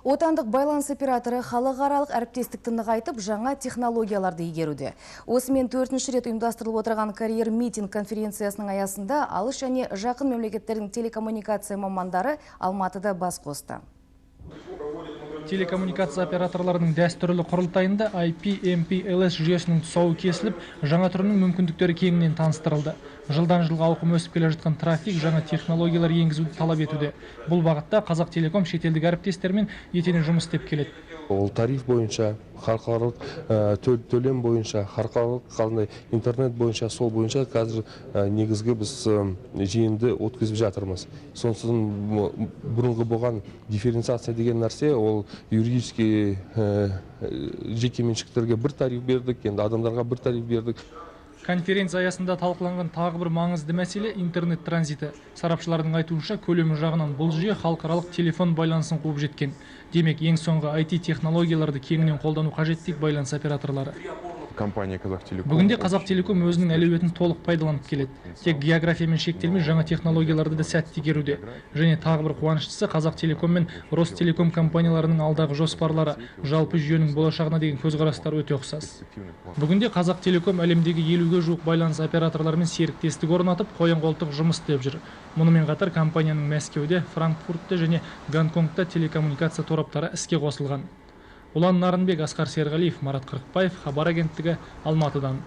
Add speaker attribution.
Speaker 1: Отандық байланыс операторы халықаралық әріптестікті нығайтып, жаңа технологияларды игеруде. Осымен төртінші рет ұйымдастырылып отырған карьер митинг конференциясының аясында алыс және жақын мемлекеттердің телекоммуникация мамандары Алматыда бас қосты.
Speaker 2: Телекоммуникация операторларының дәстүрлі құрылтайында IP MPLS жүйесінің тұсауы кесіліп, жаңа түрінің мүмкіндіктері кеңінен таныстырылды. Жылдан жылға ауқымы өсіп келе жатқан трафик жаңа технологиялар енгізуді талап етуде. Бұл бағытта Қазақ Телеком шетелдік әріптестермен етене жұмыс істеп келеді.
Speaker 3: Ол тариф бойынша, халықаралық төлем бойынша, халықаралық қандай интернет бойынша, сол бойынша қазір негізгі біз жиынды өткізіп жатырмыз. Сосын бұрынғы болған дифференциация деген нәрсе, ол юридический, жекеменшіктерге бір тариф бердік, енді адамдарға бір тариф бердік.
Speaker 2: Конференция аясында талқыланған тағы бір маңызды мәселе – интернет транзиті. Сарапшылардың айтуынша, көлемі жағынан бұл жүйе халықаралық телефон байланысын қуып жеткен. Демек, ең соңғы IT технологияларды кеңінен қолдану қажет дейді байланыс операторлары.
Speaker 4: Компания Казахтелеком.
Speaker 2: Бүгінде Қазақ Телеком өзінің әлеуетін толық пайдаланып келеді. Тек географиямен шектелмей, жаңа технологияларды да сәтті игеруде. Және тағы бір қуаныштысы – Қазақ Телеком мен Ростелеком компанияларының алдағы жоспарлары, жалпы жүйенің болашағына деген көзқарастары өте ұқсас. Бүгінде Қазақ Телеком әлемдегі 50-ге жуық байланыс операторларымен серіктестік орнатып, қоян қолтық жұмыс істеп жүр. Мұнымен қатар компанияның Мәскеуде, Франкфуртте және Гонконгта телекоммуникация тораптары іске қосылған. Ұлан Нарынбек, Асқар Серғалиев, Марат Қырықбаев, Хабар агенттігі, Алматыдан.